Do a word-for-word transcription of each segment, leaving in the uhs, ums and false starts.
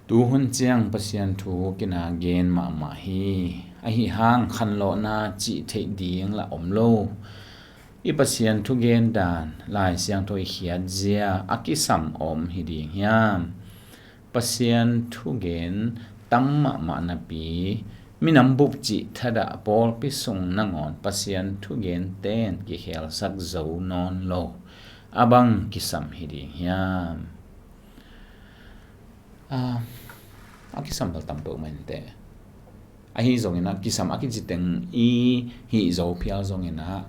Tuhun ciang Pasian thu kina gen mahmah hi. Ahi hang khanlawhna cih theih ding la om lo. I Pasian thugen dan, Lai Siangtho i khiat zia a kisam om hi ding hiam? Pasian thugen tam mahmah napi, minam bup cih thadah pawlpi sung nangawn Pasian thugen ten kikhelsak zo nawn lo. A bang kisam hi ding hiam? A, a kisam bel tam peuhmah inteh. Ahi zongin ah kisam a kici teng i hih zo phial zongin ah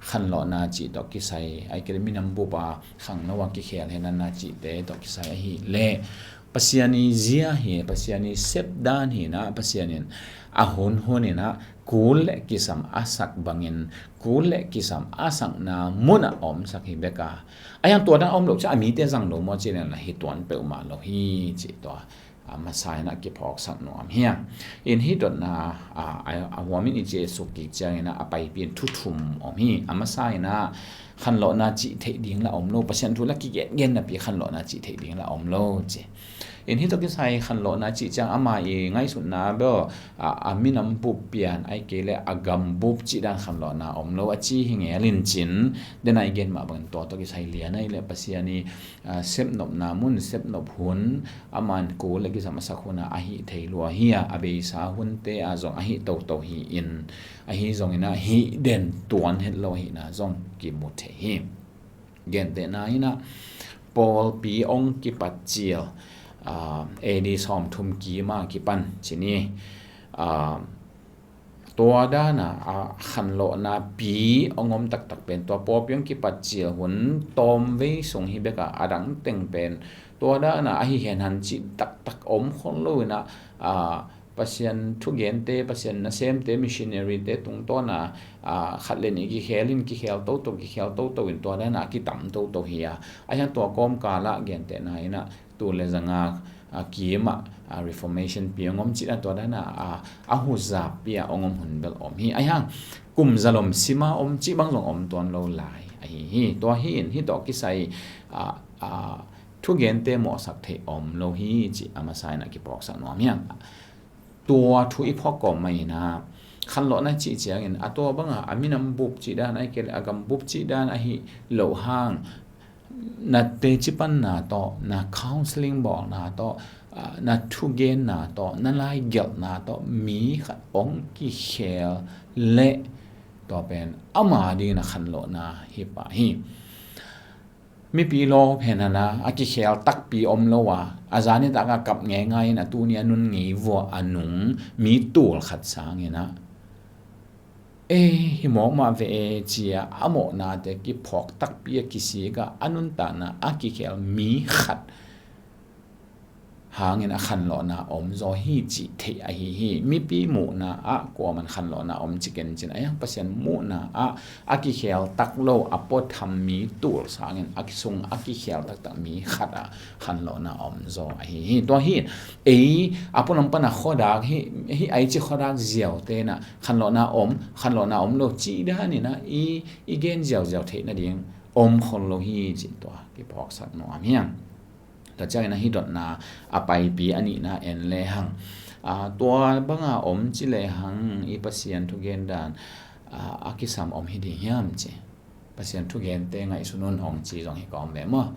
khanlawhna cih tawh kisai, ai kei le minam bup a khangno a kikhel henana cihte tawh kisai ahih leh Pasian i zia hi, Pasian i sep dan hi na, Pasian in a hun hun in ah kul le kisam a sak bangin kul le kisam a sakna mun ah omsak hi bek a, a hiang tua dan a om lo ciah a mite zang lo maw cih leh na hi tuan peuhmah lo hi cih tua a masa in ah kiphawksak nuam hi a. In hih dotna a, a, a huamin i cih suk kik ciangin ah a paipi in thu thum om hi. A masa in ah khanlawhna cih theih ding la om lo, Pasian thu la kigen gen napi khanlawhna cih theih ding la om lo ci. In hih tawh kisai khanlawhna cih ciang ama i ngaihsutna bel a, a minam bup pian ai kei le a gam bup cih dan khanlawhna om lo a ci hi ngel in cin, den a i gen mah bangin tua tawh kisai lian ai le Pasian i a, sepnopna mun, sepnop hun, a man kul le kisam a sak hun a, a hih thei lua hi a, a beisa hunte a zong a hih toto hi in, ahi zongin a hih den tuan het lo ahihna zong kimu thei hi. Gentehna in a, pawlpi ong kipat cil, a, A D sawmthum kim a kipan ci ni, a, tua dana a khanlawhna pi ong om taktak pen tua pawlpi ong kipat cil hun tawmvei sung hi bek a, a dang teng pen tua dana ahi henhan cih taktak om khol lo in a, a, Pasian thugente, Pasian nasemte, missionary te tungtawna, a, khat le nih kikhel in kikhel toto, kikhel toto in tua dana a kitam toto hi a. A hiang tua kawmkal ah gentehna in a, tul le zanga, a, kim ah, a, Reformation pi ong om cih a tua dana, a, a huzap pi a ong om hun bel om hi. A hiang kum zalom sim a om cih bang zong om tuan lo lai ahi hi. Tua hi in hih tawh kisai, a, a, thugente mawhsak theih om lo hi cih a masa in a kiphawksak nuam hiang. Tua thu i phawk kawm mah in a, khanlawhna cih ciangin a tua banga a minam bup cih dan ai kei le a gam bup cih dan ahi loh hang, na teci panna tawh, na counseling bawlna tawh, a, na thugenna tawh, na laigelhna tawh mi khat ong kikhel leh tua pen ama dingin a khanlawhna hi pah hi. Mipi lawp henhana a kikhel takpi om lo a, a zanitak a kap ngeingai in a tuni a nun ngei vua a nung mi tul khat sangin a, ei, hi mawk mah ve e, ci a a mawhnate kiphawk takpi a kisik a a nuntakna a kikhel mi khat hangin a khanlawhna om zaw hi cih theih ahi hi. Mipi muhna ah kuaman khanlawhna om ci ken cin a hiang Pasian muhna ah a kikhel tak lo a puatham mi tul sangin a sung a kikhel taktak mi khat ah khanlawhna om zaw ahi hi. Tua hi ei a pualam pana khuadak hi, hi ai ci khuadak ziaute na khanlawhna om, khanlawhna om lo cih danin a i, i gen ziauziau theih nading om khol lo hi cih tua kiphawksak nuam hiang. Tua ciangin a hih dotna a paipi a nihna en lehang, a, tua banga om ci lehang i Pasian thugen dan, a, a kisam om hi ding hiam ci. Pasian thugente ngaihsun un hong ci zong hi ka om ve maw?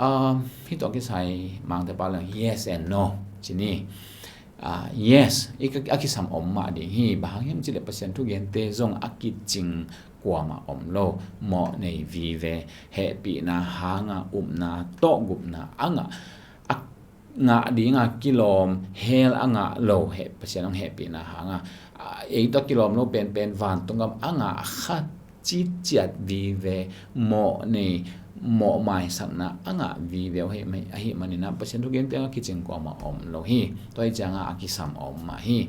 A, hih tawh kisai mangte pa leng yes and no ci ni. A, yes, i ka, a kisam om mah ding hi. Bang hang hiam ci leh Pasian thugente zong a kicing kuamah om lo. Mawh nei vive, hehpihna hanga upna tawh gupna a ngah, a ngah dinga kilawm hell a ngah lo, heh, Pasian hong hehpihna hanga, a, ei tawh kilawm lo penpen vantung gam a ngah a khat citciat vive, mawh nei, mawh maisakna a ngah vive uh ahih manin a Pasian thugente a kicing kuamah om lo hi. Tua hi cianga a kisam om mah hi.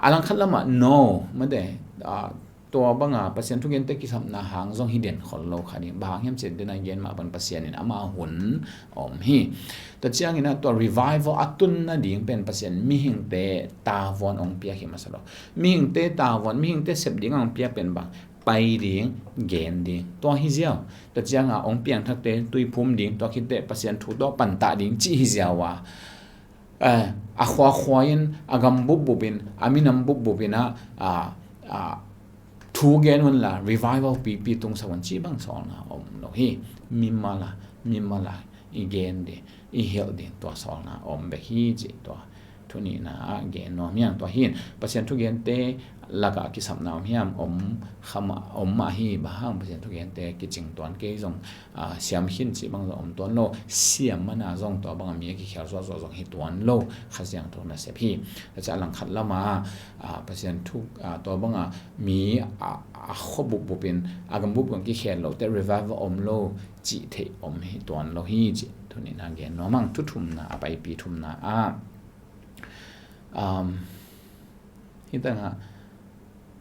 A langkhat lamah no, mate, a, tua banga Pasian thugente kisamna hang zong hi den khol lo kha ding. Bang hang hiam ci leh den a i gen mah bang Pasian in ama hun om hi. Tua ciangin a tua revival a tun nading pen Pasian mihingte tavuan ong piak hi masa lo. Mihingte tavuan, mihingte sep ding a ong piak pen bang pai ding, gen ding. Tua hi ziau. Tua cianga ong piangthakte tuiphum ding, tua khitteh Pasian thu tawh pantah ding cih hi ziau a. Eh, a khuakhua in, a gam bupbup in, a minam bupbup in ah, ah, ah, thu gen un la revival pipi tungsak un cih bang sawlna om lo hi. Mimal a, mimal a i gen ding, i hilh ding, tua sawlna om bek hi cih tua thu nihna ah gen nuam hi ing. Tua hi in Pasian thugente lakah kisapna om hiam? Om kha mah, om mah hi. Bang hang? Pasian thugente kicing tuan kei zong, ah, siam khin cih bang zong om tuan lo. Siam man a zong tua bang a mi a kikhel zuahzuah zong hi tuan lo. Kha Siangtho nasep hi. Tua ciang a langkhat lam a, ah, Pasian thu, ah, tua bang a mi a, a khua bupbup in, a gam bupbup in kikhel loh teh revival om lo cih theih om hi tuan lo hi cih thu nihna gen nuam ing. Thu thumna, a paipi thumna ah, um, hi tangah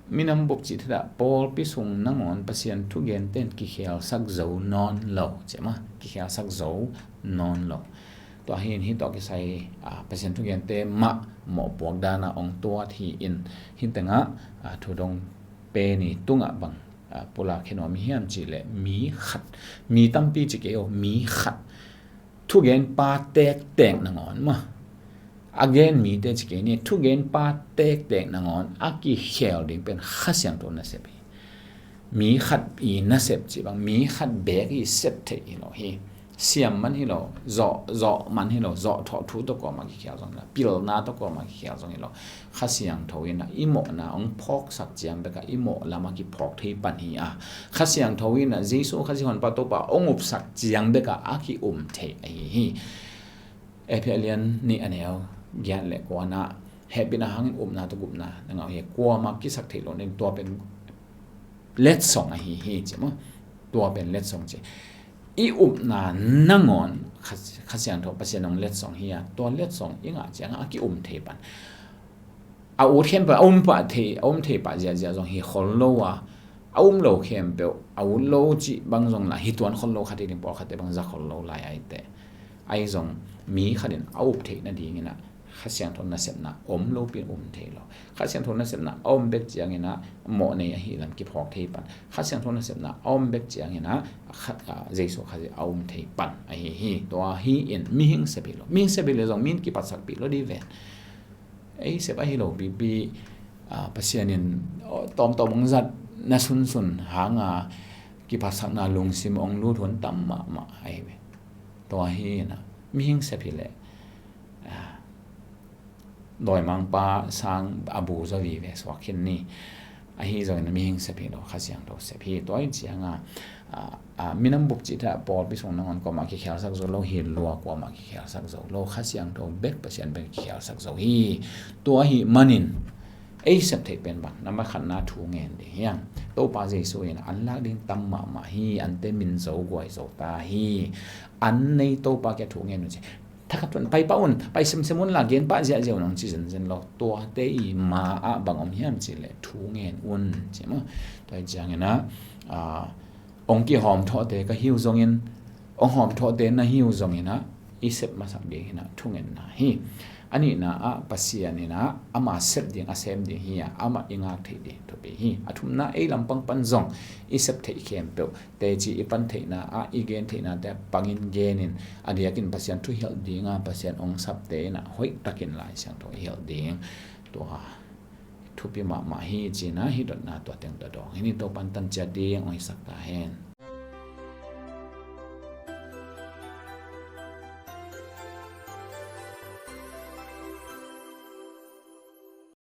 minam bup cih thadah pawlpi sung nangawn Pasian thugente in kikhelsak zo nawn lo, ci mah, kikhelsak zo nawn lo. Tua hi in hih tawh kisai, ah, Pasian thugente mah mawhpuak dan a hong tuat hi in, hih tangah, ah, thudong pen i tungah bang, ah, pulak khin om hiam cih leh mi khat, mi tampi ci kei aw, mi khat thugenpa tektek nangawn mah. A gen mite ci kei ni, thugenpa tektek nangawn a kikhel ding pen Kha Siangtho nasep hi. Mi khat i nasep cih bang, mi khat beek i sep theih hi lo hi. Siam man hi lo, zawh, zawh man hi lo, zawh thawh thu tawh kuamah kikhel zong hi lo, pilna tawh kuamah kikhel zong hi lo. Kha Siangtho in ah i mawhna hong phawksak ciang bek ah i mawh lam ah kiphawk thei pan hi a. Kha Siangtho in ah Jesu Khazih Honpa Topa hong upsak ciang bek ah a ki-um thei ahi hi. Efesa lian nih a neu giat le kua na, hehpihna hangin upna tawh gupna na ngah uh hi. Kuamah kisak theih loh ning, tua pen letsong ahi hi, ci maw. Tua pen letsong ci. I upna nangawn Kha, Kha Siangtho Pasian hong letsong hi a, tua letsong i ngah ciangin a ki-um thei pan. A ut khempeuh a um pah thei, a um thei pah ziahziah zong hi khol lo a, a um lo khempeuh a ut lo cih bang zong lah hi tuan khol lo, khat hi ding, pawlkhatte bang za khol lo lai a hi teh. Ahi zong mi khat in a up theih nadingin ah Kha Siangtho nasepna om lopi in um thei lo. Kha Siangtho nasepna a om bek ciangin ah mawh nei ahi lam kiphawk thei pan. Kha Siangtho nasepna a om bek ciangin ah khat, ah, Jesu Khazih a um thei pan ahi hi. Tua hi in mihing sep hi lo. Mihing sep hi leh zong mi in kiphatsakpih lo ding ven. Ei sep ahi lo pipi, ah, Pasian in, oh, tawmtawm hong zat na sunsun hang a kiphatsakna lungsim hong lut hun tam mahmah ahi ve. Tua hi in ah mihing sep hi leh, ah, dawimangpa sang a bu zaw vive suak khin ni. Ahi zongin mihing sep hi lo, Kha Siangtho sep hi. Tua hi ciangin, ah, ah, minam bup cih thadah pawlpi sung nangawn kuamah kikhelsak zo lo hi lua, kuamah kikhelsak zo lo. Kha Siangtho bek, Pasian bek kikhelsak zo hi. Tua ahih manin ei sep theih pen bang, nambat khatna thu ngen ding hi hang. Topa Jesu in an lak ding tam mahmah hi, ante min zo guai zo ta hi. An nei Topa kiang thu ngen un ci. Thakhat un, pai pah un, pai semsem un la, gen pah ziahziah un hong ci zenzen lo. Tuate i ma ah bang om hiam cih leh thu ngen un, ci maw. Tua hi ciangin ah, ah, hong kihawmthawhte ka hi uh zongin, hong hawmthawhte na hi uh zongin ah i sep masak ding hi in ah thungetna hi. A nihna ah Pasian in ah ama sep ding, a sem ding hi a, amah i ngak theih ding thupi hi. A thumna ei lampang pan zong i sep theih khempeuh teci i pan theihna ah, i gen theihnate pangin genin, a diakin Pasian thu hilh ding a, Pasian hong sapte in ah hoih takin Lai Siangtho i hilh ding. Tua thupi mahmah hi ci in ah hih dotna tua teng tawh dawng hi ni. Topan tan ciat ding hong hisak ta hen.